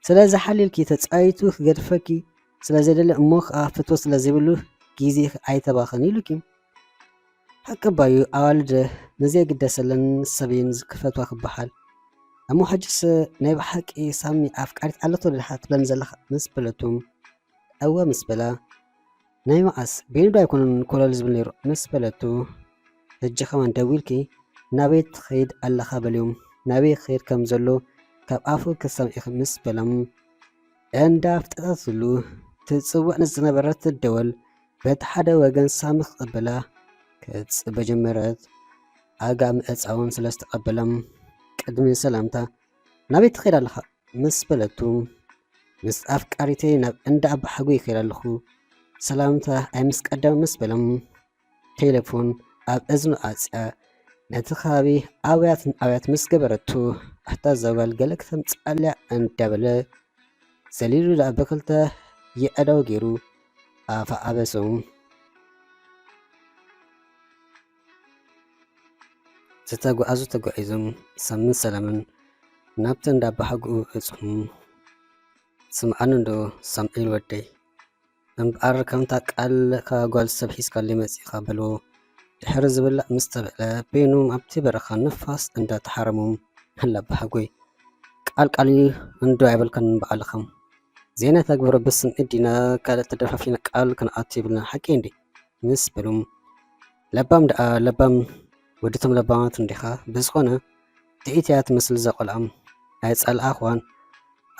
ስለ ዝሓልልኪ፣ ተጻዊቱ ክገድፈኪ ስለ ዘይደሊ፣ እሞ ከኣ ፍትወት ስለ ዘይብሉ፣ ግዜኺ ኣይተባኽን ኢሉኪ። ሓቂ ባዩ፣ ኣዋልድ ንዘይግደሰለን ሰብ እየን ክፈትዋ ክበሃል። እሞ ሕጅስ ናይ ብሓቂ ሳሚ ኣፍቃሪት ኣለቶ ዶ ትብለኒ ዘለኻ? ምስ በለቱ፣ እወ ምስ በላ፣ ናይ መዓስ? በይኑ ዶ ኣይኮነን ኮለል ዝብል ነይሩ? ምስ በለቱ፣ ሕጂ ከማን ደዊልኪ ናበይ ትኸይድ ኣለኻ በልዮም፣ ናበይ ክኸይድ ከም ዘሎ ካብ ኣፉ ክትሰምዒ ኢኺ ምስ በሎም፣ እንዳ ኣፍጠጠትሉ ትጽውዕ ንዝነበረት ትደወል በቲ ሓደ ወገን ሳሚ ክቕበላ ክትጽበ ጀመረት። ኣጋ ምዕጻውን ስለ ዝተቐበሎም ቅድሚ ሰላምታ ናበይ ትኸይድ ኣለኻ? ምስ በለቱ፣ ምስ ኣፍቃሪተይ ናብ እንዳ ኣባሓጎይ ይኸይድ ኣለኹ፣ ሰላምታ ኣይምስቀደም ምስ በሎም፣ ቴሌፎን ኣብ እዝኑ ኣጽያ ነቲ ከባቢ ኣውያትን ኣውያት ምስ ገበረቱ፣ ኣታ እዛ ጓል ገለ ክተምጽኣልያ እንዳበለ ዘሊሉ ደኣ ብክልተ የእዳው ገይሩ ኣፋ ኣበሶም። ዝተጓዓዙ ተጓዒዞም ሳምን ሰላምን ናብቲ እንዳ ኣባሓጎኡ በጽሑ። ስምዓኒ እንዶ ሳምኤል ወደይ፣ እምበኣር ከምታ ቃልካ ጓል ሰብ ሒዝካለይ መጺእካ በልዎ። ድሕሪ ዝብላዕ ምስ ተብዕለ በይኖም ኣብቲ በረኻ ንፋስ እንዳተሓረሞም፣ ኣላ ኣባሓጎይ ቃል ቃል እዩ እንዶ ኣይበልካን በዓልኻ። ዘይነተግብሮ ብስምዒት ዲና ካልእ ተደፋፊና ቃል ክንኣቱ የብልናን ሓቀይ እንዴ? ምስ በሉ፣ ለባም ደኣ ለባም ወድቶም ለባማት እንዲኻ። ብዝኾነ ጥኢት እያ ትመስል እዛ ቆልዓ። ኣይጸልኣኽዋን።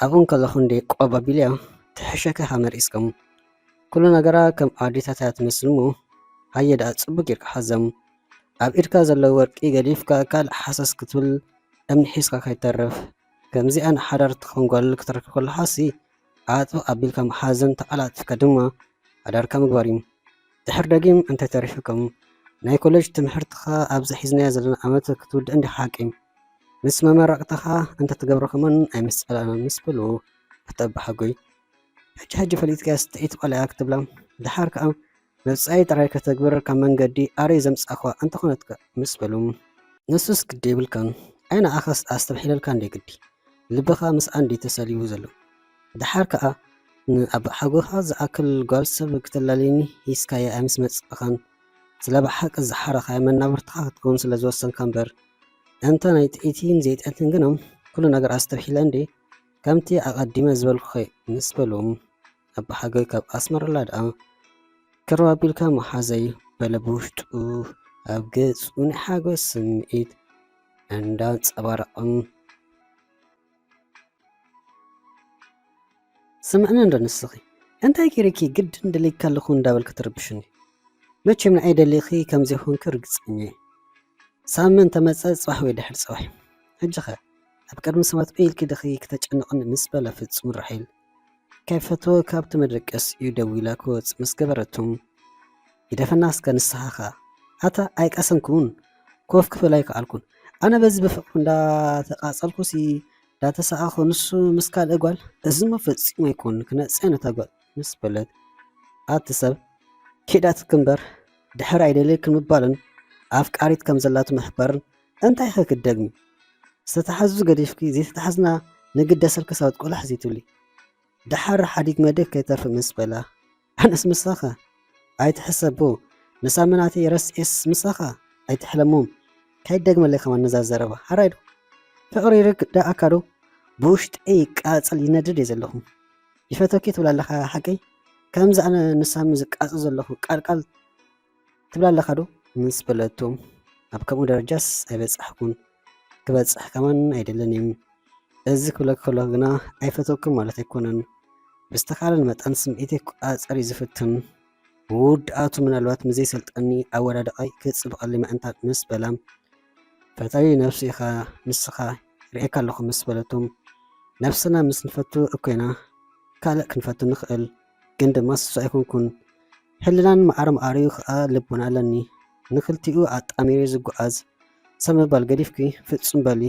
ኣብኡ እንከለኹ እንዴ ቆብ ኣቢለያ ትሕሸኪ ሃመር ኢስከም። ኩሉ ነገራ ከም ኣዴታት እያ ትመስል እሞ ሃየ ደኣ ጽቡቅ ጌርካ ሓዘም። ኣብ ኢድካ ዘሎ ወርቂ ገዲፍካ ካልእ ሓሰስ ክትብል እምኒ ሒዝካ ከይተርፍ። ከምዚኣ ንሓዳር ትኸውን ጓል ክትረክብ ከለኻሲ ኣጥብቕ ኣቢልካ ምሓዝን ተቐላጢፍካ ድማ ሓዳርካ ምግባር እዩ። ድሕር ደጊም እንታይ ተሪፉኩም? ናይ ኮሌጅ ትምህርትኻ ኣብዛ ሒዝናያ ዘለና ዓመት ክትውድእ እንዲኻ ሓቂ? ምስ መመረቕታኻ እንተትገብሮ ከማን ኣይምስኣላን ምስ በልዎ ኣታ ኣባሓጎይ ሕጂ ሕጂ ፈሊጥካያስ ጥዒት ቆልዓ ክትብላ ድሓር ከኣ መብጽኣይ ጥራይ ከተግብር ካብ መንገዲ ኣረይ ዘምጻእኳ እንተኾነትካ ምስ በሉ ንሱስ ግዲ የብልካን ኣይ ንዓኻስ ኣስተብሒለልካ እንዴ ግዲ ልብኻ ምስኣ እንዴ ተሰሊቡ ዘሎ ድሓር ከኣ ንኣባሓጎኻ ዝኣክል ጓል ሰብ ክተላልየኒ ሂዝካያ ምስ መጻእኻን ስለ ብሓቂ ዝሓረኻያ መናብርትኻ ክትከውን ስለ ዝወሰንካ እምበር እንተ ናይ ጥዒትን ዘይጥዕትን ግና ኩሉ ነገር ኣስተብሒለ እንዴ ከምቲ ኣቐዲመ ዝበልኩኺ ምስ በሉ ኣባሓጎይ ካብ ኣስመረላ ደኣ ቅርብ ኣቢልካ መሓዘይ በለ ብውሽጡ ኣብ ገጹ ናይ ሓጎስ ስምዒት እንዳንጸባረቐ ስምዕኒ እንዶ ንስኺ እንታይ ገይረኪ ግድን ደሊካ ኣለኹ እንዳበልኪ ትርብሽኒ መቸም ንዓይ ደሊኺ ከም ዘይኮንኪ ርግጸኛ እየ ሳሚ እንተመጸ ጽባሕ ወይ ድሕሪ ጽባሕ ሕጂ ኸ ኣብ ቅድሚ ሰባት በይ ኢልኪ ዲኺ ክተጨንቕኒ ምስ በላ ፍጹም ራሄል ከይፈትዎ ካብቲ መደቀሲኡ ደዊላ ክወጽእ ምስ ገበረቱ ግደፈና እስከ ንስኻ ኸኣ ኣታ ኣይቀሰንኩን ኮፍ ክብል ኣይከኣልኩን ኣነ በዚ ብፍቕሩ እንዳተቓጸልኩሲ እንዳተሳቐኹ ንሱ ምስ ካልእ ጓል እዚሞ ፈጺሙ ኣይኮን ክነጽያ ነታ ጓል ምስ በለት ኣቲ ሰብ ኪዳትኪ እምበር ድሕር ኣይደልየክን ምባልን ኣፍቃሪት ከም ዘላቱ ምሕባርን እንታይ ኢኺ ክትደግሚ? ዝተታሕዙ ገዲፍኪ ዘይተታሕዝና ንግደሰልኪ ሳብት ቆላሕ ዘይትብሊ ደሓር ሓዲግ መደብ ከይተርፊ ምስ በላ ኣነስ ምሳኻ ኣይትሕሰቦ ንሳምናተይ ረስዔስ ምሳኻ ኣይትሕለሞም ከይደግመለይ ከማን ነዛ ዘረባ ሓራይ ዶ ፍቕሪ ይርዳእካ ዶ ብውሽጠይ ይቃጸል ይነድድ እየ ዘለኹ ይፈተኪ ትብል ኣለኻ ሓቀይ ከምዚ ኣነ ንሳሚ ዝቃጸል ዘለኹ ቃል ቃል ትብል ኣለኻ ዶ ምስ በለቶ ኣብ ከምኡ ደረጃስ ኣይበጻሕኩን ክበጽሕ ከማን ኣይደልን እየ እዚ ክብለኪ ከለኹ ግና ኣይፈተውክን ማለት ኣይኮነን ብዝተኻለን መጠን ስምዒተይ ክቆጻጸር እዩ ዝፍትን ምውድኣቱ ምናልባት ምዘይሰልጠኒ ኣወዳድቓይ ክጽብቐለይ ምእንታን ምስ በላ ፈታዊ ነብሱ ኢኻ ንስኻ ርእየካ ኣለኹ ምስ በለቶ ነብስና ምስ ንፈቱ እኮ ኢና ካልእ ክንፈቱ ንኽእል ግን ድማ ስሱ ኣይኮንኩን ሕልናን መዓረ መዓሪኡ ኸኣ ልቦና ኣለኒ ንኽልቲኡ ኣጣሚሩ ዝጎዓዝ ሰብ ምባል ገዲፍኪ ፍጹም በሊ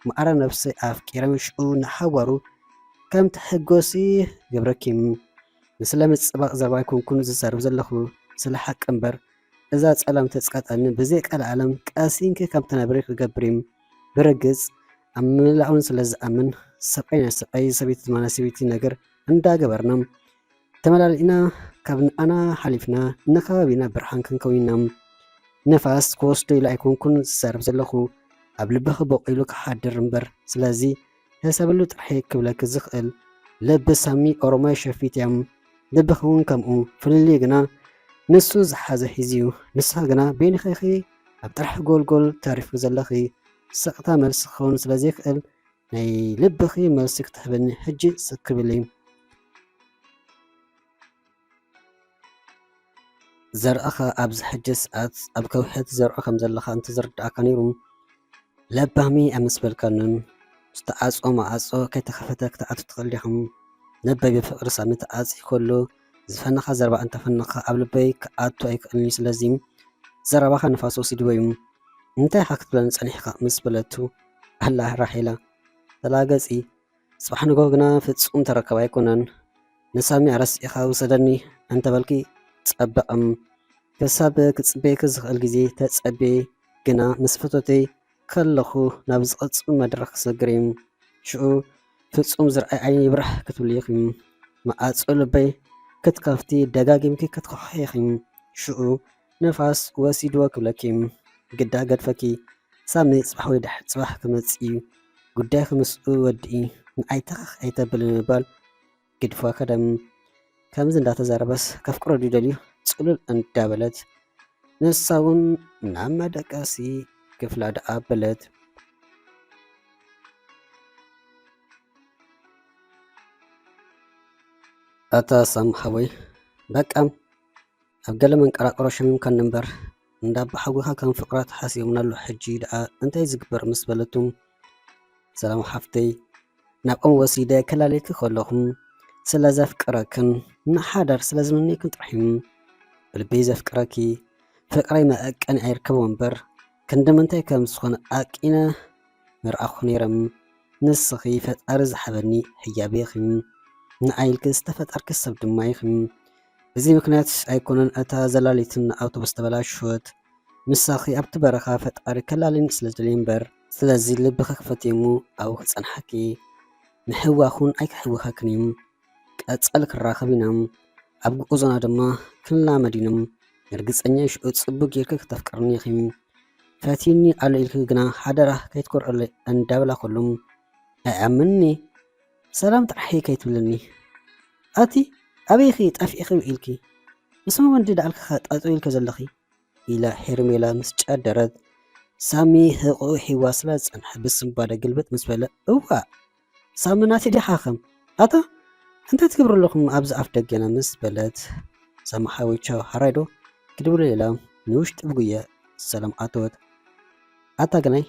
መዓረ ነብሰይ ኣፍቂረ ሽኡ ንሓዋሩ ከም ትሕጎሲ ይገብረኪ ንስለ ምጽባቕ ዘረባ ኣይኮንኩን ዝዛረብ ዘለኹ ስለ ሓቂ እምበር እዛ ጸላም ተጽቀጠኒ ብዘይ ቀልዓለም ቀሲንኪ ከም ትነብሪ ክገብር እዩ ብርግጽ ኣብ ምላኡን ስለ ዝኣምን ሰብኣይ ናይ ሰብኣይ፣ ሰበይቲ ድማ ናይ ሰበይቲ ነገር እንዳገበርና ተመላሊእና፣ ካብ ንኣና ሓሊፍና ንከባቢና ብርሃን ክንከውን ኢና። ንፋስ ክወስዶ ኢለ ኣይኮንኩን ዝዛረብ ዘለኹ፣ ኣብ ልብኺ በቂሉ ክሓድር እምበር። ስለዚ ሕሰብሉ ጥራሕ ክብለኪ ዝኽእል፣ ልቢ ሳሚ ኦሮማይ ሸፊት እያ። ልብኺ እውን ከምኡ። ፍልልዩ ግና ንሱ ዝሓዘ ሒዙ እዩ። ንስኺ ግና በይንኺ ኢኺ ኣብ ጥራሕ ጎልጎል ተሪፍኪ ዘለኺ። ስቕታ መልሲ ክኸውን ስለ ዘይክእል፣ ናይ ልብኺ መልሲ ክትህበኒ ሕጂ ስክ ብሊ። ዘርእኻ ኣብዚ ሕጂ ሰዓት ኣብ ከውሒ ትዘርዖ ከም ዘለኻ እንተዝርድኣካ ነይሩ፣ ለባመይ ኣይምስበልካንን። ዝተዓጽወ መዓጾ ከይተኸፈተ ክትኣቱ ትኽእል ዲኻ? ልበይ ብፍቕሪ ሳሚ ተዓጽዩ ከሎ፣ ዝፈነኻ ዘረባ እንተፈነኻ ኣብ ልበይ ክኣቱ ኣይክእልን እዩ። ስለዚ ዘረባኻ ንፋስ ወሲድዎ እዩ። እንታይ ኢኻ ክትብለኒ ጸኒሕካ? ምስ በለቱ፣ ኣላ ራሄላ፣ ተላገጺ። ጽባሕ ንግሆ ግና ፍጹም ተረከብ ኣይኮነን። ንሳሚ ኣረሲእኻ ውሰደኒ እንተበልኪ ጸብቕ እም። ክሳብ ክጽበየኪ ዝኽእል ግዜ ተጸብየ፣ ግና ምስ ፍቶተይ ከለኹ ናብ ዝቕጽል መድረኽ ክሰግር እም። ሽኡ ፍጹም ዝረኣይ ዓይኒ ይብራህ ክትብሊ ኢኺም። መዓጾ ልበይ ክትከፍቲ ደጋጊምኪ ክትኩሕኺ ኢኺም። ሽኡ ንፋስ ወሲድዎ ክብለኪ እም። ግዳ ገድፈኪ። ሳሚ ጽባሕ ወይ ድሕሪ ጽባሕ ክመጽእ እዩ። ጉዳይኪ ምስኡ ወድኢ። ንኣይ ተኸኽ ኣይተብሊ ንምባል ግድፋ ከደም። ከምዚ እንዳተዛረበስ ከፍቅሮ ድዩ ደልዩ? ጽሉል እንዳበለት፣ ንሳ እውን ናብ መደቀሲ ክፍላ ደኣ ኣበለት። ኣታ ሳም ሓወይ፣ በቃ ኣብ ገለ መንቀራቅሮ ሸሚምካኒ እምበር፣ እንዳ ኣባሓጎኻ ከም ፍቕራ ተሓሲቦምና ኣሎ። ሕጂ ደኣ እንታይ ዝግበር? ምስ በለቱ፣ ሰላም ሓፍተይ፣ ናብኦም ወሲደ ከላልየኪ ከለኹ ስለ ዘፍቅረክን ንሓዳር ስለ ዝምነየክን ጥራሕ እዩ። ብልበይ ዘፍቅረኪ፣ ፍቕረይ መዐቀኒ ኣይርከቦ እምበር፣ ክንዲ ምንታይ ከም ዝኾነ ኣቂነ ምርኣኹ ነይረ። ንስኺ ፈጣሪ ዝሃበኒ ህያብ ኢኺ። ንዓይ ኢልኪ ዝተፈጠርኪ ሰብ ድማ ኢኺ። በዚ ምኽንያት ኣይኮነን እታ ዘላሊትን ኣውቶቡስ ተበላሽወት። ምሳኺ ኣብቲ በረኻ ፈጣሪ ከላልየኒ ስለ ዝደለየ እምበር። ስለዚ ልብኺ ክፈትዮ እሞ ኣብኡ ክጸንሓኪ። ምሕዋኽ እውን ኣይክሕውኸክን እዩ። ቀጻሊ ክንራኸብ ኢና። ኣብ ጉዕዞና ድማ ክንላመድ ኢና። ርግጸኛ እየ ሽዑ ጽቡቕ ጌርኪ ክተፍቅርኒ ኢኺ። ፈትዩኒ ኣሎ ኢልኪ ግና ሓደራ ከይትኮርዕለይ እንዳበላ ከሎ ኣይኣምንኒ። ሰላም ጥራሕ ከይትብልኒ። ኣቲ ኣበይኺ ጠፊእኺ ውዒልኪ? ምስ መን ወዲ ደኣልኪ ጠጠው ኢልኪ ዘለኺ? ኢላ ሄርሜላ ምስ ጨደረት፣ ሳሚ ህቕኡ ሒዋ ስለ ዝጸንሐ ብስንባደ ግልብጥ ምስ በለ፣ እዋእ! ሳሚ ናተይ ዲኻ ከም? ኣታ እንታይ ትገብሩ ኣለኹም ኣብዚ ኣፍ ደገና? ምስ በለት፣ ሳሚ ሓወይ ቻው፣ ሓራይ ዶ ክድውል ኢላ ንውሽጢ ብጉያ ሰላም ኣተወት። ኣታ ግናይ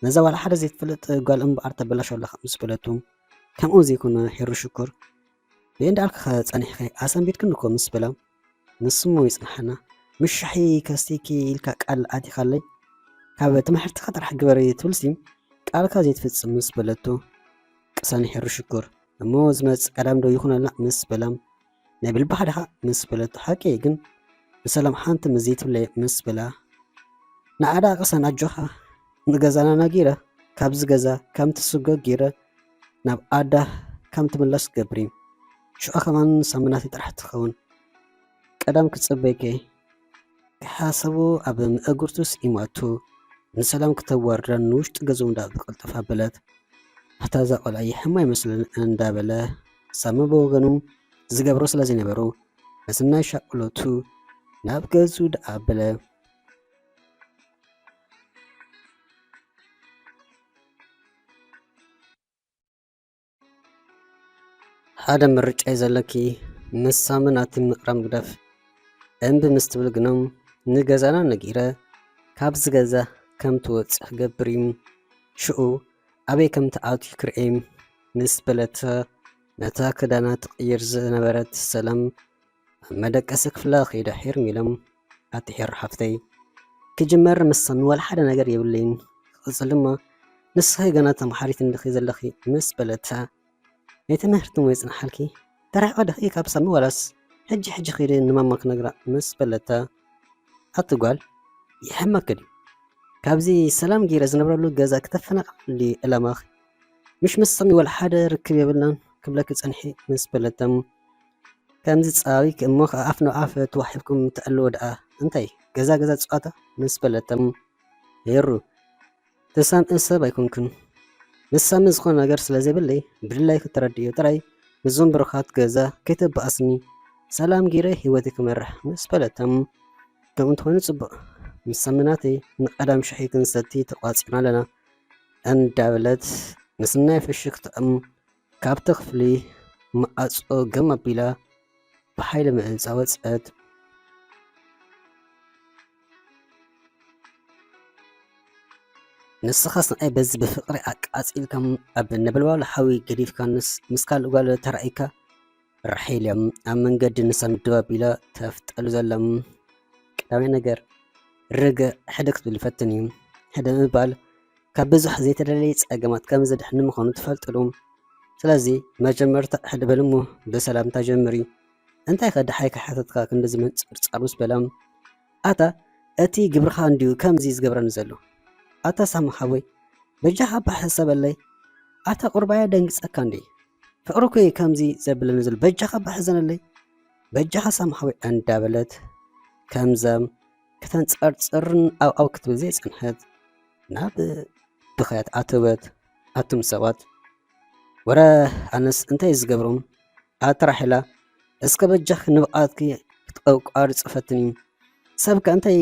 ነዛ ዋላ ሓደ ዘይትፈልጥ ጓል እምበኣር ተበላሾ ኣለኻ ምስ በለቱ፣ ከምኡ ዘይኮነ ሄሩ ሽኮር በየን ደኣልካ ጸኒሕኺ ኣሰንቢድክኒ እኮ ምስ በላ፣ ንስሞ ይጽንሓና፣ ምሻሒ ከስቲኪ ኢልካ ቃል ኣቲኻለይ፣ ካብ ትምሕርትኻ ጥራሕ ግበሪ ትብልሲ ቃልካ ዘይትፍጽም ምስ በለቶ፣ ቅሰን ሄሩ ሽኮር እሞ ዝመጽእ ቀዳም ዶ ይኹነልና ምስ በላ፣ ናይ ብልብኻ ድኻ ምስ በለቶ፣ ሓቂ ግን ንሰላም ሓንቲ ምስ ዘይትብለይ ምስ በላ፣ ንዓዳ ቅሰን ኣጆኻ፣ ንገዛና ነጊረ፣ ካብዚ ገዛ ከም ትስጎግ ገይረ ናብ ኣዳ ከም ትምለስ ገብሪ። ሽዑ ከማን ሳምናቲ ጥራሕ ትኸውን። ቀዳም ክጽበይከ ክሓሰቡ ኣብ ምእግርቱ ስኢማቱ። ንሰላም ክተዋርደን ንውሽጢ ገዝኡ እንዳ ብቕልጥፍ ኣበለት። ኣታ እዛ ቆልዓ ይሕማ ይመስልን እንዳበለ ሳሚ ብወገኑ ዝገብሮ ስለ ዘይነበሩ ነስናይ ሻቅሎቱ ናብ ገዝኡ ደኣ ኣበለ። ሓደ ምርጫ እዩ ዘለኪ፣ ምስ ሳሚ ናቲ ምቕራብ ግደፍ። እምቢ ምስ ትብል ግኖም ንገዛና ነጊረ ካብዚ ገዛ ከም ትወጽእ ክገብር እዩ። ሽኡ ኣበይ ከም ትኣትዩ ክርእየ ምስ በለታ ነታ ክዳና ትቕይር ዝነበረት ሰላም ኣብ መደቀሲ ክፍላ ከይዳ ሄርሜሎም ኣቲ ሄር ሓፍተይ ክጅመር ምስ ሳሚ ዋላ ሓደ ነገር የብለይን። ክቕጽል ድማ ንስኺ ገና ተምሓሪት እንዲኺ ዘለኺ ምስ በለታ ናይ ትምህርቲ ሞ ይጽንሓልኪ ተራሒቆ ድኺ ካብ ሳሚ ዋላስ ሕጂ ሕጂ ኺደ ንማማ ክነግራ ምስ በለታ ኣቲ ጓል ይሕመኪ ድዩ ካብዚ ሰላም ገይረ ዝነብረሉ ገዛ ክተፈናቕሊ ዕላማኺ ምሽ ምስ ሰሚ ወላ ሓደ ርክብ የብልናን ክብለኪ ጸንሒ ምስ በለቶም፣ ከምዚ ጸባቢክ እሞ ከኣ ኣፍ ንኣፍ ተዋሒብኩም ትዕልዎ ደኣ እንታይ ገዛ ገዛ ጸዋታ ምስ በለቶም፣ የሩ ተሳምእ ሰብ ኣይኮንክን። ንሳሚ ዝኾነ ነገር ስለ ዘይብለይ ብድላይ ክትረድእዮ ጥራይ፣ ንዞም ብሩኻት ገዛ ከይተባኣስኒ ሰላም ገይረ ህይወተይ ክመርሕ ምስ በለቶም፣ ከምኡ እንተኾይኑ ጽቡቕ፣ ንሳሚ ናተይ ንቐዳም ሻሂ ክንሰቲ ተቋጺርና ኣለና እንዳበለት ምስናይ ፍሽኽትኦም ካብቲ ክፍሊ መዓጾ ገም ኣቢላ ብሓይሊ ምእንጻ ወጸት። ንስኻስ ንዓይ በዚ ብፍቕሪ ኣቃጺልካም ኣብ ነበልባል ሓዊ ገዲፍካንስ ምስ ካልእ ጓል ተራኢካ? ራሒል እዮም ኣብ መንገዲ ንሳሚ ደው ኣቢላ ተፍጠሉ ዘሎም። ቀዳማይ ነገር ርግእ ሕደ ክትብል ይፈትን እዩ። ሕደ ምባል ካብ ብዙሕ ዘይተደለየ ጸገማት ከም ዘድሕን ምዃኑ ትፈልጥሉ። ስለዚ መጀመርታ ሕደ በል እሞ ብሰላምታ ጀምሪ። እንታይ ከ ደሓይ ክሓተትካ ክንድዚ ምንጽርጻር ምስ በላ፣ ኣታ እቲ ግብርኻ እንድዩ ከምዚ ዝገብረኒ ዘሎ። ኣታ ሳሚ ሓወይ በጃኻ እባ ሕሰበለይ። ኣታ ቁርባይ ኣደንግጸካ እንዴ? ፍቕሪ እኮ እዩ ከምዚ ዘብለኒ ዘሎ። በጃኻ እባ ሕዘነለይ። በጃኻ ሳሚ ሓወይ እንዳበለት ከምዛ ከተንጸርጽርን ኣው ኣው ክትብል ዘይጸንሐት ናብ ብኽያት ኣተወት። ኣቱም ሰባት ወረ ኣነስ እንታይ ዝገብሮም ኣትራሒላ እስከ በጃኺ ንብቓትኪ ክትቆቋሪ ጽፈትኒ ሰብ ከ እንታይ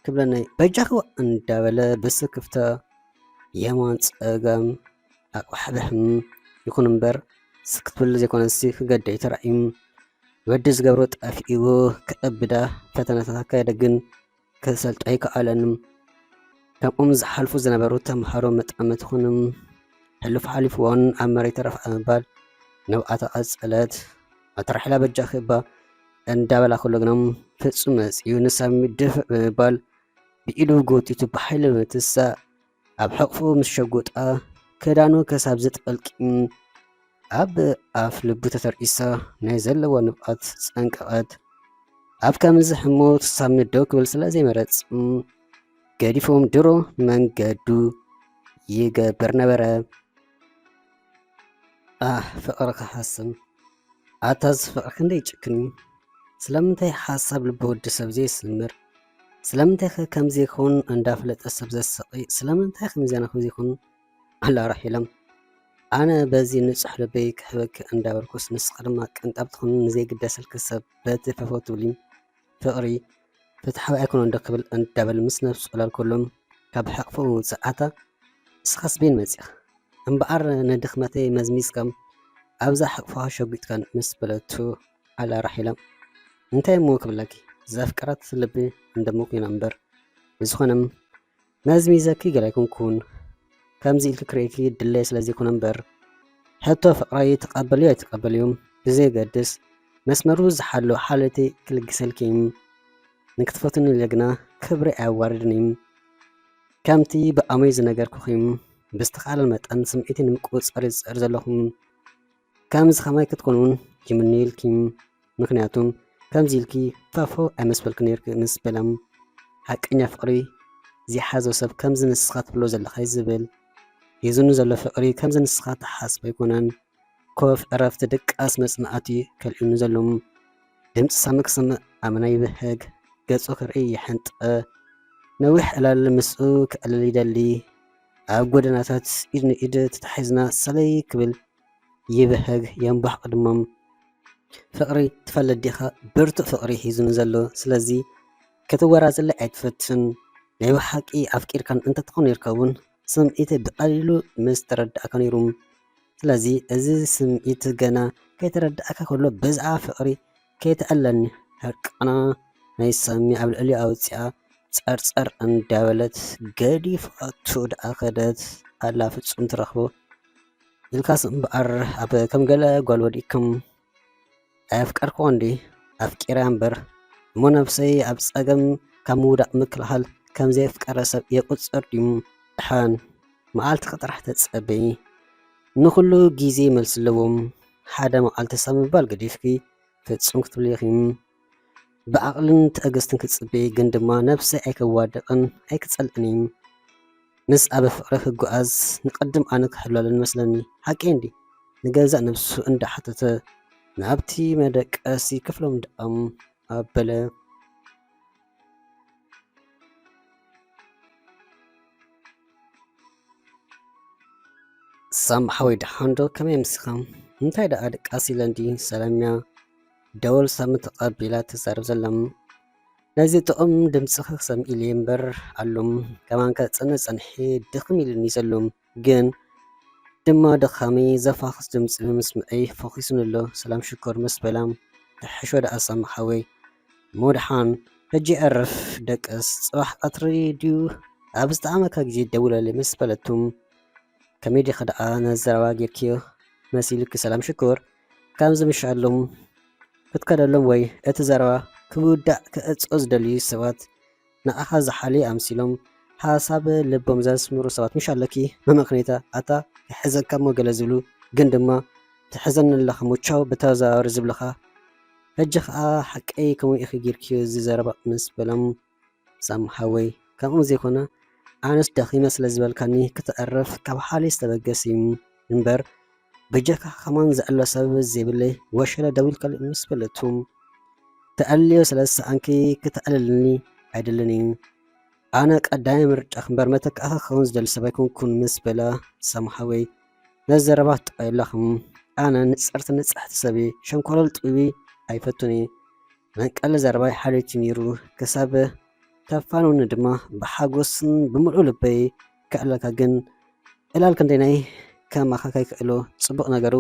ክብለናይ በጃኺ እንዳበለ ብስክፍታ የማን ጸጋም ኣቕባሕብሕም ይኹን እምበር ስክትብል ዘይኮነሲ ክገደይ ተራእዩ ወዲ ዝገብሮ ጠፊእዎ ክእብዳ ፈተነታት ኣካየደ ግን ክሰልጦ ኣይከኣለን። ከምኦም ዝሓልፉ ዝነበሩ ተምሃሮ መጠመት ኾኑ ሕሉፍ ሓሊፍዎን ኣብ መሬት ተረፍ ብምባል ንብኣ ተቐጸለት። ኣትራሒላ በጃኺ እባ እንዳበላ ከሎ ግና ፍጹም መጺኡ ንሳሚ ድፍእ ብምባል ብኢዱ ጎቲቱ ብሓይሊ ብምትሳእ ኣብ ሕቕፉ ምስ ሸጎጣ ክዳኑ ከሳብ ዝጠልቂ ኣብ ኣፍ ልቡ ተተርኢሳ ናይ ዘለዋ ንብኣት ጸንቀቐት። ኣብ ከምዚ ሕሞት ሳሚ ደው ክብል ስለ ዘይመረጽ ገዲፎም ድሮ መንገዱ ይገብር ነበረ። ኣህ ፍቕሪ ክሓስም ኣታ እዚ ፍቕሪ ክንደይ ይጭክን እዩ። ስለምንታይ ሓሳብ ልቢ ወዲ ሰብ ዘየስምር? ስለምንታይ ከ ከምዚ ይኸውን እንዳፈለጠ ሰብ ዘሰቒ? ስለምንታይ ከምዚያና ከምዚ ይኸውን? ኣላ ራሒሎም ኣነ በዚ ንጹሕ ልበይ ክሕበኪ እንዳበልኩስ ንስኺ ድማ ቅንጣብ ትኹን ንዘይግደሰልኪ ሰብ በቲ ፈፈው ትብሊ ፍቕሪ ፍትሓዊ ኣይኮነን ዶ ክብል እንዳበል ምስ ነብሱ ዕላል ከሎም ካብ ሕቕፎ ምውጽእ ኣታ ንስኻስ በይን መጺኻ እምበኣር ንድኽመተይ መዝሚዝካም ኣብዛ ሕቕፎኻ ሸጒጥካን ምስ በለቱ ኣላ ራሒሎም እንታይ እሞ ክብለኪ ዘፍቀረት ልቢ እንደሞ ኮይና እምበር ብዝኾነም መዝሚዘኪ ገለ ኣይኮንኩን። ከምዚ ኢልኪ ክርእየኪ ድለየ ስለ ዘይኮነ እምበር፣ ሕቶ ፍቕረይ ትቐበልዮ ኣይትቐበልዮ ብዘየገድስ፣ መስመሩ ዝሓሎ ሓልዮተይ ክልግሰልኪ እዩ። ንክትፈትውኒ ኢለ ግና ክብረይ ኣየዋርድን እዩ። ከምቲ ብኣሞይ ዝነገርኩኺ እዩ። ብዝተኻእለ መጠን ስምዒተይ ንምቁጽጻር እየ ዝጽዕር ዘለኹ። ከምዚ ከማይ ክትኮኒ እውን ይምነየልኪ። ምኽንያቱ ከምዚ ኢልኪ ፋፎ ኣይመስበልኪ ነይርኪ ምስ በላ፣ ሓቀኛ ፍቕሪ ዘይሓዞ ሰብ ከምዚ ንስኻ ትብሎ ዘለኻ እዩ ዝብል። ሒዙኒ ዘሎ ፍቕሪ ከምዚ ንስኻ ትሓስቦ ኣይኮነን። ኮፍ፣ ዕረፍቲ፣ ድቃስ፣ መጽናዕቲ ከልዕልኒ ዘሎ። ድምጺ ሳሚ ክስምዕ ኣመና ይብህግ፣ ገጹ ክርኢ ይሕንጠ። ነዊሕ ዕላል ምስኡ ከዕልል ይደሊ። ኣብ ጎደናታት ኢድ ንኢድ ተታሒዝና ሰለይ ክብል ይብህግ የንቧሕቕ ድማ። ፍቕሪ ትፈልጥ ዲኻ? ብርቱዕ ፍቕሪ ሒዙኒ ዘሎ። ስለዚ ክትወራዘለይ ኣይትፈትን። ናይ ብሓቂ ኣፍቂርካን እንተትኾን ነይርካ እውን ስምዒተይ ብቐሊሉ ምስ ተረዳእካ ነይሩ። ስለዚ እዚ ስምዒት ገና ከይተረዳእካ ከሎ ብዛዕባ ፍቕሪ ከይትዕለኒ ሕርቃና ናይ ሳሚ ኣብ ልዕሊኡ ኣውጺኣ ጸርጸር እንዳበለት ገዲፋቱ ደኣ ከደት ኣላ ፍጹም ትረኽቦ ኢልካስ እምበኣር ኣብ ከም ገለ ጓል ወዲእኩም ኣየፍቀርክዋ እንዲ ኣፍቂረያ እምበር እሞ ነብሰይ ኣብ ጸገም ካብ ምውዳቕ ምክልኻል ከም ዘየፍቀረ ሰብ የቁጽር ድዩ? ደሓን መዓልትኺ ጥራሕ ተጸበዪ ንኹሉ ግዜ መልሲ ኣለዎ ሓደ መዓልቲ ሰብ ምባል ገዲፍኪ ፍጹም ክትብሊ ኢኺ። ብዓቕልን ትዕግስትን ክትጽበዪ ግን ድማ ነብሰይ ኣይከዋድቕን ኣይክጸልእን እየ። ምስ ኣብ ፍቕሪ ክጓዓዝ ንቐድም ኣነ ክሕለለን መስለኒ። ሓቀይ እንዲ? ንገዛእ ነብሱ እንዳሓተተ ናብቲ መደቀሲ ክፍሎም ደኣም ኣበለ። ሳም ሓወይ ደሓን ዶ? ከመይ ኣምሲኻ? እንታይ ደኣ ድቃስ ኢለ እንዲ ሰላምያ ደወል ሳሚ ተቐቢላ ትዛረብ ዘላ። ነዚ ጥዑም ድምጽኺ ክሰምዕ ኢለ እምበር ኣሉም ከማን ከጽንዕ ጸንሒ ድኽም ኢሉኒ ዘሎ። ግን ድማ ድኻመይ ዘፋኽስ ድምጺ ብምስምዐይ ፈኺሱኒ ኣሎ። ሰላም ሽኮር ምስ በላ፣ ተሕሾ ደኣ ሳሚ ሓወይ። እሞ ደሓን፣ ሕጂ ዕረፍ ደቅስ፣ ጽባሕ ቀትሪ ድዩ ኣብ ዝጠዓመካ ግዜ ደውለለይ ምስ በለቱ፣ ከመይ ዲኺ ደኣ ነዚ ዘረባ ጌርክዮ መሲሉኪ ሰላም ሽኮር? ከምዚ ምሻሎም ክትከደሎም ወይ እቲ ዘረባ ክውዳእ ክዕጾ ዝደልዩ ሰባት ንዓኻ ዝሓልዩ ኣምሲሎም ሓሳብ ልቦም ዘስምሩ ሰባት ምሽ ኣለኪ። መመኽኔታ ኣታ ክሕዘካ እሞ ገለ ዝብሉ ግን ድማ ትሕዘኒ ኣለኻ እሞ ቻው ብተዘዋዋሪ ዝብልኻ። ሕጂ ኸኣ ሓቀይ ከምኡ ኢኺ ጌርክዮ እዚ ዘረባ ምስ በሎም ሳም ሓወይ፣ ከምኡ ዘይኮነ ኣነስ ደኺመ ስለ ዝበልካኒ ክተዕርፍ ካብ ሓልዮ ዝተበገስ እዩ እምበር፣ በጃካ ከማን ዘዕሎ ሰብ ዘይብለይ ወሸለ ደዊልካሉ ምስ በለቱ፣ ተዕልዮ ስለ ዝሰኣንኪ ክተዕልልኒ ኣይደልን እዩ። ኣነ ቀዳማይ ምርጫኺ እምበር መተካእኺ ክኸውን ዝደሊ ሰብ ኣይኮንኩን ምስ በላ ሳም ሓወይ፣ ነዚ ዘረባ ትጠቐየላኹም። ኣነ ንጽርቲ ንጽሕቲ ሰብ እየ፣ ሸንኮለል ጥቢቢ ኣይፈቱን እየ። መንቀሊ ዘረባይ ሓልዮት እዩ ነይሩ፣ ክሳብ ተፋንውኒ ድማ ብሓጎስን ብምሉእ ልበይ ክዕለካ ግን ዕላል ክንደይናይ ከማኻ ከይክእሎ ጽቡቕ ነገሩ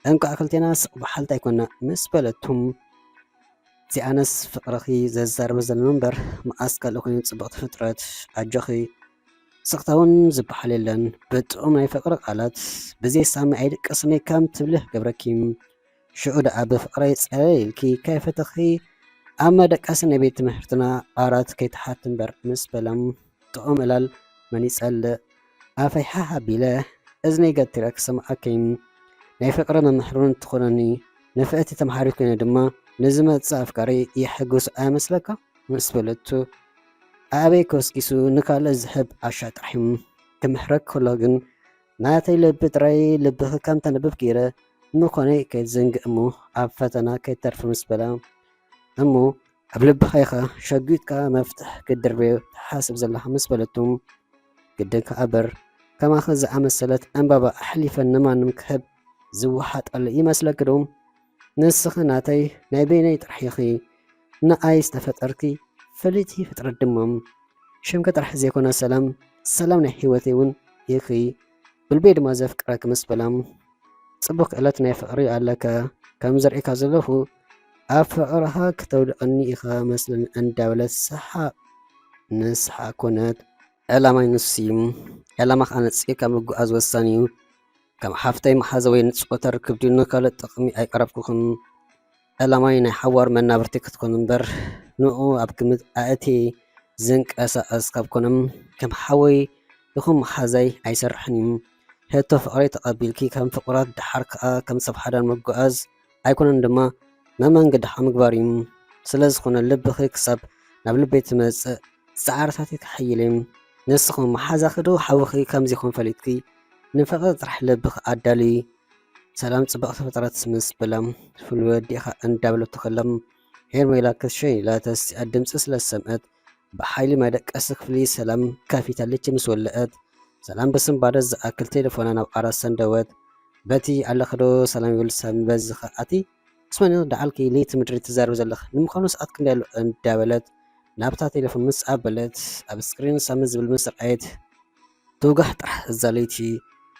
እንቋዕ ክልቴና ስቕ በሓልቲ ኣይኮና ምስ በለቱም፣ እዚኣነስ ፍቕርኺ ዘዛርበ ዘሎ እምበር መኣስ ካልእ ኮይኑ ጽብቕቲ ፍጥረት ኣጆኺ ስኽታ እውን ዝበሃል የለን። ብጥዑም ናይ ፍቕሪ ቃላት ብዘይ ሳሚ ኣይድቀስን እየ ከም ትብሊ ክገብረኪ። ሽዑ ደኣ ብፍቕረይ ጸለል ኢልኪ ከይፈተኺ ኣብ መደቀሲ ናይ ቤት ትምህርትና ዓራት ከይትሓቲ እምበር ምስ በላ ጥዑም ዕላል መን ይጸልእ? ኣፈይ ሓሕ ኣቢለ እዝነይ ገቲረ ክሰምዓኪ። ናይ ፍቕሪ መምህር እውን ትኾነኒ ንፍዕቲ ተምሃሪት ኮይነ ድማ ንዝመጽእ ኣፍቃሪ የሐጉስ ኣይመስለካ? ምስ በለቱ ኣበይ ኮስኪሱ ንካልእ ዝህብ ዓሻ ጥራሕ እዩ። ክምሕረክ ከሎ ግን ናተይ ልቢ ጥራይ ልብኺ ከም ተንብብ ገይረ ምዃነይ ከይትዘንግእ እሞ ኣብ ፈተና ከይትተርፊ ምስ በላ እሞ ኣብ ልብኻ ኢኻ ሸጒጥካ መፍትሕ ክትድርብዮ ትሓስብ ዘለኻ ምስ በለቱ ግድን ከኣ እበር ከማኺ ዝኣመሰለት ዕምባባ ኣሕሊፈ ንማንም ክህብ ዝወሓጠሉ ይመስለኪ ዶ? ንስኺ ናተይ ናይ በይነይ ጥራሕ ኢኺ። ንኣይ ዝተፈጠርኪ ፍልይቲ ፍጥረት ድማ። ሽምኪ ጥራሕ ዘይኮነ ሰላም፣ ሰላም ናይ ህይወተይ እውን ኢኺ። ብልበይ ድማ ዘፍቅረኪ ምስ በላ፣ ጽቡቕ ክእለት ናይ ፍቕሪ ኣለካ። ከም ዝርእየካ ዘለኹ ኣብ ፍቕርኻ ክተውድቐኒ ኢኻ መስለኒ እንዳበለት ሰሓቕ ንስሓቕ ኮነት። ዕላማይ ንሱ እዩ። ዕላማኻ ኣነጺርካ ምጉዓዝ ወሳኒ እዩ። ከም ሓፍተይ መሓዛ ወይ ንጾታ ርክብ ድዩ ንካልእ ጥቕሚ ኣይቀረብኩኹን። ዕላማይ ናይ ሓዋር መናብርቲ ክትኮን እምበር ንኡ ኣብ ግምት ኣእትየ ዝንቀሳቐስ ካብ ኮነ ከም ሓወይ ይኹን መሓዛይ ኣይሰርሕን እዩ። ሕቶ ፍቕረይ ተቐቢልኪ ከም ፍቑራት ደሓር ከኣ ከም ሰብ ሓዳር ምጉዓዝ ኣይኮነን ድማ መመንገድኻ ምግባር እዩ። ስለ ዝኾነ ልብኺ ክሳብ ናብ ልበይ ትመጽእ ጻዕርታተይ ከሐይል እየ። ንስኺ መሓዛኺ ዶ ሓውኺ ከምዚ ይኾን ፈሊጥኪ ንፍቕሪ ጥራሕ ልብኺ ኣዳልዪ። ሰላም ጽብቕቲ ፍጥረት ምስ በላ ፍሉይ ወዲእኻ እንዳበለቶ ከላ ሄርሜላ ክትሸን ኢላ ተሲኣ ድምጺ ስለ ዝሰምዐት ብሓይሊ መደቀሲ ክፍሊ ሰላም ከፊታ ልቺ ምስ ወለአት ሰላም ብስንባደ ዝኣክል ቴሌፎና ናብ ዓራት ሰንደወት። በቲ ኣለኺ ዶ ሰላም ይብል ሳሚ በዚ ኸኣ ኣቲ ስማኒ ደዓልኪ ለይቲ ምድሪ ትዛረቢ ዘለኺ ንምዃኑ ሰዓት ክንደይ ኣሎ እንዳበለት ናብታ ቴሌፎን ምስ ኣበለት ኣብ ስክሪን ሳሚ ዝብል ምስ ረኣየት ትውጋሕ ጥራሕ እዛ ለይቲ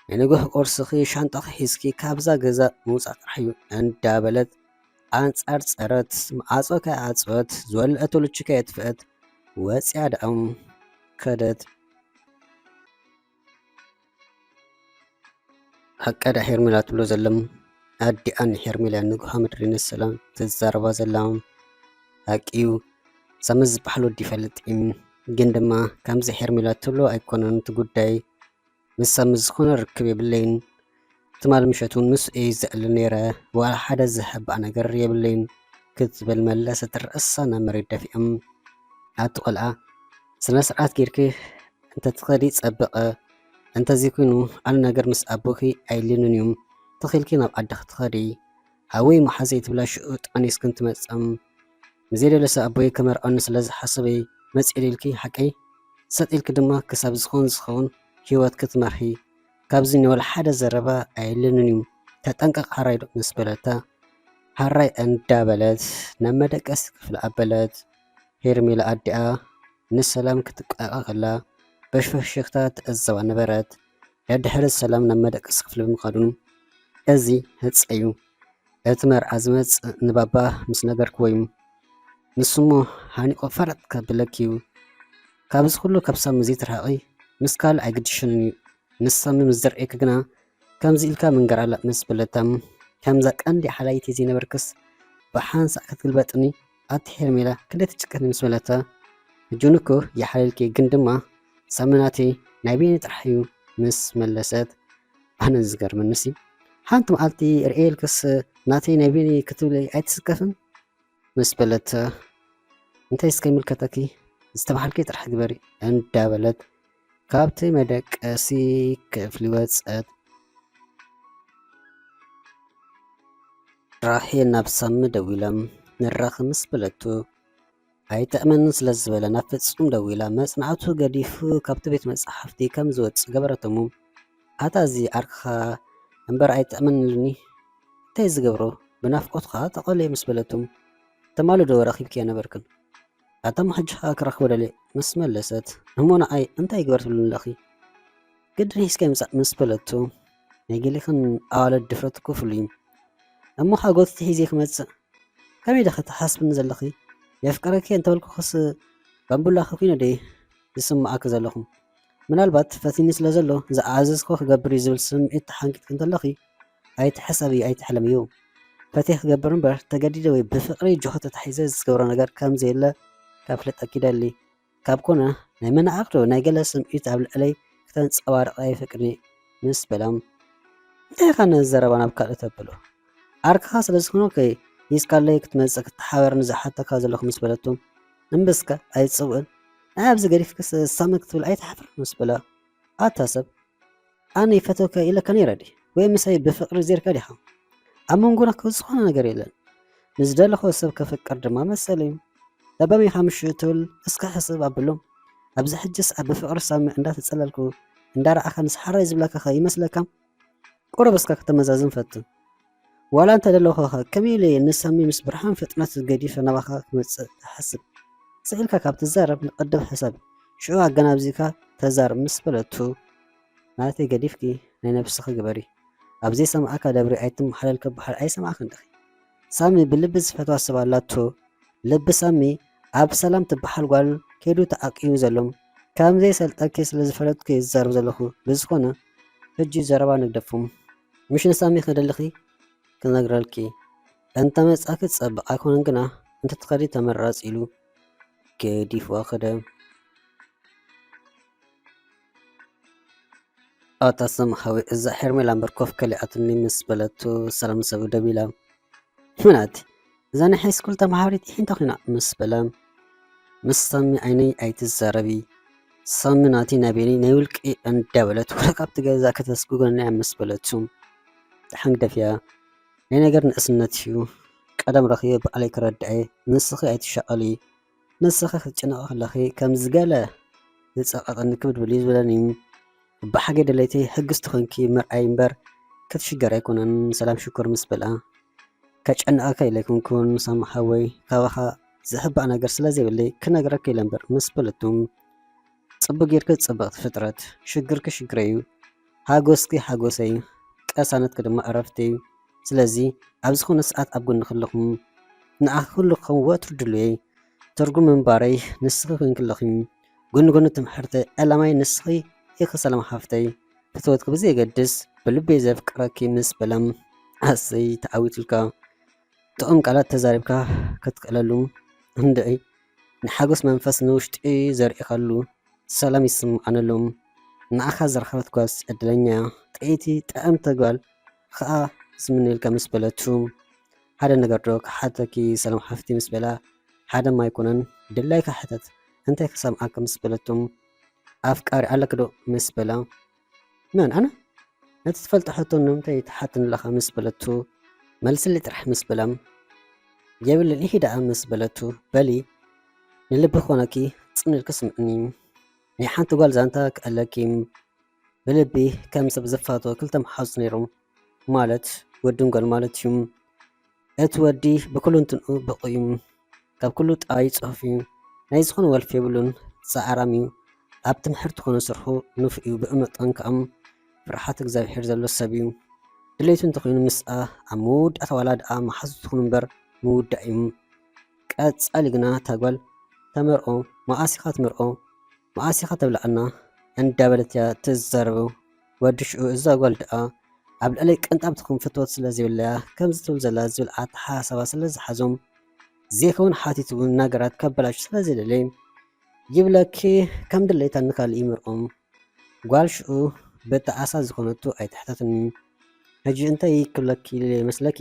ናይ ንግሆ ቁርስኺ ሻንጣኺ ሒዝኪ ካብዛ ገዛ ምውጻእ ጥራሕ እዩ እንዳበለት ኣንጻርጸረት። መዓጾ ከይዓጸወት ዝወለአቶ ልቺ ከየጥፍአት ወጺኣ ደኣ ከደት። ሓቂ ድያ ሄርሜላ ትብሎ ዘላ? ኣዲኣ ንሄርሜላ ንግሆ ምድሪ ንሰላም ትዛረባ ዘላ ሓቂ እዩ። ሳሚ ዝበሃል ወዲ ይፈልጥ እዩ፣ ግን ድማ ከምዚ ሄርሜላ ትብሎ ኣይኮነን እቲ ጉዳይ። ምስ ሳሚ ዝኾነ ርክብ የብለይን። ትማል ምሸት እውን ምስ እየ ዘዕሊ ነይረ፣ ዋላ ሓደ ዝሕባእ ነገር የብለይን ክትብል መለሰት ርእሳ ናብ መሬት ደፊኦም። ኣቲ ቆልዓ ስነ ስርዓት ጌርኪ እንተትኸዲ ጸበቐ። እንተዘይኮይኑ፣ ኣነ ነገር ምስ ኣቦኺ ኣይልንን እዩ። ተኺልኪ ናብ ዓድኺ ትኸዲ። ሃወይ መሓዘይ ትብላ ሽዑ ጠኒስክን ትመጽም። ንዘይደለሰ ኣቦይ ክመርዖኒ ስለ ዝሓሰበ መጺእ ኢልኪ ሓቀይ? ሰጥ ኢልኪ ድማ ክሳብ ዝኾን ዝኸውን ህይወት ክትመርሒ። ካብዚ ንወላ ሓደ ዘረባ ኣይልንን እዩ። ተጠንቀቕ ሓራይ ዶ ምስ በለታ፣ ሓራይ እንዳበለት ናብ መደቀሲ ክፍሊ ኣበለት። ሄርሜላ ኣዲኣ ንሰላም ክትቃቃ ከላ በሽፈሽክታ ትዕዘባ ነበረት። ደድሕሪ ሰላም ናብ መደቀሲ ክፍሊ ብምኻዱ፣ "እዚ ህጸ እዩ። እቲ መርዓ ዝመጽእ ንባባ ምስ ነገርክዎ እዩ። ንሱሞ ሃኒቑ ፈረጥ ከብለኪ እዩ። ካብዚ ኩሉ ካብ ሳሚ ዘይትርሓቒ፣ ምስ ካልእ ኣይግድሽንን እዩ። ምስ ሳሚ ምስ ዝርእየኪ ግና ከምዚ ኢልካ ምንገር ኣላ" ምስ በለታ፣ ከምዛ ቀንዲ ሓላይተይ ዘይነበርክስ ብሓንሳእ ክትግልበጥኒ ኣቲ ሄርሜላ ክንደይ ትጭክኒ ምስ በለታ፣ "ሕጂ እውን እኮ ይሓልልኪ፣ ግን ድማ ሳሚ ናተይ ናይ በይነይ ጥራሕ እዩ" ምስ መለሰት፣ ኣነ ዝገርመኒሲ ሓንቲ መዓልቲ ርእየልክስ ናተይ ናይ በይነይ ክትብሊ ኣይትስከፍን ምስ በለት፣ "እንታይ እስከ ይምልከተኪ፣ ዝተባሃልኪ ጥራሕ ግበሪ" እንዳበለት ካብቲ መደቀሲ ክፍሊ ወጸት። ራሄል ናብ ሳሚ ደዊላ ንራኸብ ምስ በለቱ፣ ኣይጥዕመንን ስለ ዝበለ ናብ ፍጹም ደዊላ መጽናዕቱ ገዲፉ ካብቲ ቤት መጻሕፍቲ ከም ዝወጽእ ገበረቶሙ። "ኣታ እዚ ዓርክኻ እምበር ኣይጥዕመንን ኢሉኒ፣ እንታይ ዝገብሮ፣ ብናፍቆትኻ ተቐልየ" ምስ በለቱ፣ "ትማሊ ዶ ረኺብክዮ ነበርክን? ኣታ እሞ ሕጂ ኸኣ ክረኽቦ ደልየ" ምስ መለሰት፣ "እሞ ንዓይ እንታይ ይግበር ትብልኒ ኣለኺ? ግድን ሒዝካዮ ምጻእ" ምስ በለቱ፣ "ናይ ገሌኽን ኣዋልድ ድፍረት እኮ ፍሉይ እዩ። እሞ ሓጎስቲ ሒዘ ክመጽእ ከመይ ዲኺ ትሓስብኒ ዘለኺ? የፍቅረኪ እንተበልኩኽስ ባምቡላ ኮይነ ድየ ዝስምዓኪ ዘለኹ? ምናልባት ፈቲኒ ስለ ዘሎ ዝኣዘዝክዎ ክገብር እዩ ዝብል ስምዒት ተሓንጊጥኪ እንተለኺ ኣይትሕሰብዮ ኣይትሕለምዮ። ፈትየ ክገብር እምበር ተገዲደ ወይ ብፍቕሪ ጅሆ ተታሒዘ ዝገብሮ ነገር ከም ዘየለ ከፍልጠኪ ይደሊ። ካብ ኮነ ናይ መናዕቕ ዶ ናይ ገለ ስምዒት ኣብ ልዕለይ ክተንጸባርቕ ኣይፈቅድን እየ" ምስ በላ፣ "እንታይ ኢኻ ነዚ ዘረባ ናብ ካልእ ተብሎ? ዓርክኻ ስለ ዝኾንኩ ሒዝካለይ ክትመጽእ ክትሓበርኒ ዝሓተካ ዘለኹ" ምስ በለቶ፣ "እምብስካ ኣይትጸውዕን፣ ንዓይ ኣብዚ ገዲፍክስ ሳሚ ክትብል ኣይትሓፍርን" ምስ በላ፣ "ኣታ ሰብ፣ ኣነ ይፈትወካ ኢለካ ነይረ ድየ? ወይ ምሳይ ብፍቕሪ ዜርካ ዲኻ? ኣብ መንጎና እኮ ዝኾነ ነገር የለን። ንዝደለኹ ሰብ ከፍቅር ድማ መሰለይ እዩ። ለባም ኢኻ ምሽ ትብል እስከ ሕስብ ኣብሎም። ኣብዚ ሕጂ ሰዓት ብፍቕሪ ሳሚ እንዳተጸለልኩ እንዳረኣኻ ንስሓራይ ዝብለካ ኸ ይመስለካ? ቁሩብ እስከ ከተመዛዝን ፈትን። ዋላ እንተ ደለኹ ኸ ከመይ ኢለ እየ ንሳሚ ምስ ብርሃን ፍጥነት ገዲፈ ናባኻ ክመጽእ እሓስብ? ስቕ ኢልካ ካብ ትዛረብ ንቐድም ሕሰብ፣ ሽዑ ኣገናዚብካ ተዛረብ" ምስ በለቱ፣ "ናተይ ገዲፍኪ ናይ ነብስኺ ግበሪ። ኣብ ዘይሰምዓካ ደብሪ ኣይትመሓለል ክበሃል ኣይሰማዕክን ዲኺ? ሳሚ ብልቢ ዝፈትዋ ሰብ ኣላቶ። ልቢ ሳሚ ኣብ ሰላም ትበሃል ጓል ከይዱ ተዓቂቡ ዘሎ። ከም ዘይሰልጠኪ ስለ ዝፈለጥኩ እየ ዝዛረብ ዘለኹ። ብዝኾነ ሕጂ ዘረባ ንግደፎም። ምሽ ንሳሚ ክደልኺ ክነግረልኪ። እንተ መጻኪ ጸብቕ ኣይኮነን ግና እንተ ትኸዲ ተመራጺ" ኢሉ ገዲፍዋ ከደ። "ኣታ ሳሚ ሓወይ፣ እዛ ሄርሜላ እምበር ኮፍ ከሊኣትኒ" ምስ በለቱ፣ ሰላም ንሰብ ደዊላ፣ "ምናቲ፣ እዛ ናይ ሃይስኩል ተመሃሪት ኢሒንታ ኮይና" ምስ በላ፣ "ምስ ሳሚ ዓይነይ ኣይትዛረቢ፣ ሳሚ ናተይ ናይ በይነይ ናይ ውልቂ" እንዳበለት ወረ ካብቲ ገዛ ከተስጉገና እያ ምስ በለቱ፣ ደሓን ግደፍያ። "ናይ ነገር ንእስነት እዩ። ቀደም ረኺበ ባዕለይ ክረድኣየ፣ ንስኺ ኣይትሻቐሊ። ንስኺ ክትጭነቒ ከለኺ ከምዚ ገለ ዝጸቐጠኒ ክብድ ብል እዩ ዝብለኒ። ብሓቂ ድሌተይ ሕግስቲ ኮንኪ ምርኣይ እምበር ክትሽገሪ ኣይኮነን" ሰላም ሽኮር ምስ በልኣ፣ "ከጨንቐካ ኢለ ኣይኮንኩን ሳሚ ሓወይ፣ ካባኻ ዝሕባእ ነገር ስለ ዘይብለይ ክነግረካ ኢለ እምበር" ምስ በለቱ፣ "ጽቡቕ ጌርኪ ጽብቕቲ ፍጥረት፣ ሽግርኪ ሽግረይ እዩ፣ ሓጎስኪ ሓጎሰይ እዩ፣ ቅሳነትኪ ድማ ዕረፍተይ እዩ። ስለዚ ኣብ ዝኾነ ሰዓት ኣብ ጎንኺ ኣለኹ። ንዓኺ ኩሉ ክኸውን ወትሩ ድሉየይ። ትርጉም ምንባረይ ንስኺ ኮይንኪ ኣለኺ። ጎኒ ጎኒ ትምሕርተይ፣ ዕላማይ ንስኺ ኢኺ ሰላም ሓፍተይ። ፍትወትኪ ብዘየገድስ ብልበይ ዘፍቅረኪ" ምስ በላ፣ "ኣሰይ ተዓዊትልካ። ጥዑም ቃላት ተዛሪብካ ክትክእለሉ እንድዒ ንሓጎስ መንፈስ ንውሽጢ ዘርእኻሉ ሰላም ይስምዓኒ ኣሎ። ንዓኻ ዝረኸበት ጓልስ ዕድለኛ እያ። ጥዕይቲ ጥዕምቲ ጓል ኸኣ ዝምነየልካ" ምስ በለቱ፣ "ሓደ ነገር ዶ ክሓተኪ ሰላም ሓፍቲ?" ምስ በላ፣ "ሓደማ ኣይኮነን፣ ድላይካ ሕተት፣ እንታይ ክሰምዓካ?" ምስ በለቱ፣ ኣፍቃሪ ኣለኪ ዶ ምስ በላ፣ መን ኣነ? ነቲ ትፈልጦ ሕቶ ንምንታይ ትሓትኒ ኣለኻ ምስ በለቱ፣ መልስሊ ጥራሕ ምስ በላ፣ የብልን ኢሂ ደኣ ምስ በለቱ፣ በሊ ንልቢ ክኾነኪ ጽን ኢልኪ ስምዕኒ። ናይ ሓንቲ ጓል ዛንታ ክእለኪ፣ ብልቢ ከም ሰብ ዝፋቶ ክልተ መሓዙት ነይሮም፣ ማለት ወድን ጓል ማለት እዩ። እቲ ወዲ ብኩሉ እንትንኡ ብቑ እዩ፣ ካብ ኩሉ ጠባይ ጽሑፍ እዩ፣ ናይ ዝኾነ ወልፊ የብሉን፣ ጻዕራም እዩ፣ ኣብ ትምህርቲ ኮነ ስርሑ ንፉዕ እዩ፣ ብኡ መጠን ከኣ ፍርሓት እግዚኣብሔር ዘሎ ሰብ እዩ። ድሌቱ እንተኾይኑ ምስኣ ኣብ መወዳእታ ዋላ ደኣ መሓዙት ትኹኑ እምበር ምውዳእ እዩ። ቀጻሊ ግና እታ ጓል ተመርዖ፣ መኣስ ኢኻ ትምርዖ፣ መኣስ ኢኻ ተብልዓና እንዳበለት እያ ትዛረቦ። ወዲ ሽዑ እዛ ጓል ደኣ ኣብ ልዕለይ ቅንጣብ ትኹን ፍትወት ስለ ዘይብለያ ከምዚ ትብል ዘላ ዝብል ኣተሓሳስባ ስለ ዝሓዞም ዘይከውን ሓቲቱ እውን ነገራት ከበላሹ ስለ ዘይደለየ ይብለኪ ከም ድሌታ ንካልእ ይምርዖም። ጓል ሽዑ ብጣዕሳ ዝኾነቱ ኣይትሕተትኒ። ሕጂ እንታይ ክብለኪ ይመስለኪ?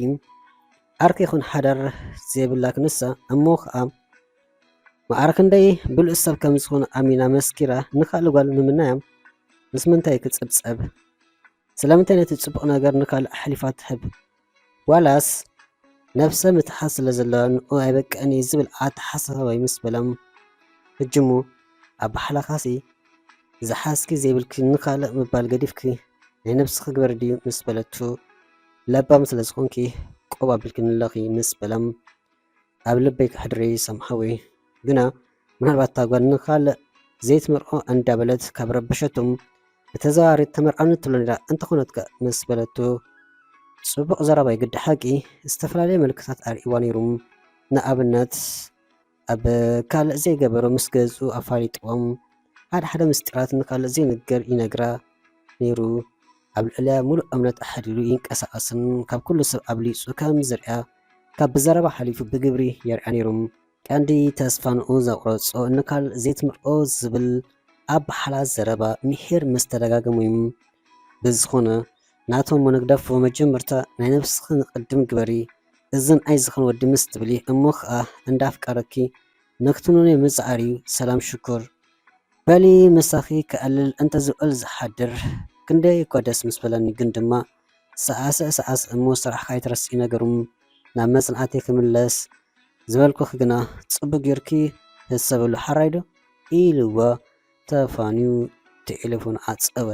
ዓርኪ ይኹን ሓዳር ዘይብላ ክንሳ እሞ ኸኣ መዓረ ክንደይ ብሉጽ ሰብ ከም ዝኾነ ኣሚና መስኪራ ንኻልእ ጓል ምምናያ ምስ ምንታይ ክጽብጸብ? ስለምንታይ ነቲ ጽቡቕ ነገር ንኻልእ ኣሕሊፋ ትህብ? ዋላስ ነብሰ ምትሓት ስለ ዘለዋ ንኡ ኣይበቅዕን እዩ ዝብል ኣተሓሳስባ ይምስ በሎም። ሕጂ እሞ ኣባሓላኻሲ ዝሓዝኪ ዘይብልኪ ንኻልእ ምባል ገዲፍኪ ናይ ነብስኺ ግበሪ ድዩ ምስ በለቱ፣ ለባም ስለ ዝኾንኪ ቆብ ኣቢልኪ ንለኺ ምስ በሎም ኣብ ልበይ ከሕድሪ ይሰምዓዊ። ግና ምናልባት እታ ጓል ንኻልእ ዘይትምርዖ እንዳበለት ካብ ረበሸቶም ብተዘዋዋሪ ተመርዓውኒ ትብሎ ነይራ እንተኾነትከ ምስ በለቱ፣ ጽቡቕ ዘረባ ይግዲ ሓቂ ዝተፈላለየ ምልክታት ኣርእይዋ ነይሩ። ንኣብነት ኣብ ካልእ ዘይገበሮ ምስ ገዝኡ ኣፋሊጥዎም፣ ሓደ ሓደ ምስጢራት ንኻልእ ዘይንገር ይነግራ ነይሩ። ኣብ ልዕሊያ ሙሉእ እምነት ኣሕዲሩ ይንቀሳቐስን ካብ ኩሉ ሰብ ኣብሊጹ ከም ዝርእያ ካብ ብዘረባ ሓሊፉ ብግብሪ የርእያ ነይሩ። ቀንዲ ተስፋ ንኡ ዘቑረጾ ንካልእ ዘይትምርዖ ዝብል ኣባሓላ ዘረባ ምሒር ምስ ተደጋገሙ እዩ። ብዝኾነ ናቶም ንግደፎ መጀመርታ ናይ ነብስኺ ንቕድም ግበሪ፣ እዝን ኣይዝኽን ወዲ ምስ ትብሊ እሞ ኸኣ እንዳፍቀረኪ ንክትምኖ ምጽዓር እዩ። ሰላም ሽኮር በሊ ምሳኺ ክዕልል እንተ ዝውዕል ዝሓድር ክንደይ እኮ ደስ ምስ በለኒ፣ ግን ድማ ሰዓስዕ ሰዓስዕ እሞ ስራሕኻ ኣይትረስዒ ነገሩ ናብ መጽናዕቲ ክምለስ ዝበልኩኺ ግና ጽቡቕ ጌርኪ ህሰብሉ ሓራይ ዶ ኢልዋ ተፋንዩ ቴሌፎን ዓጸወ።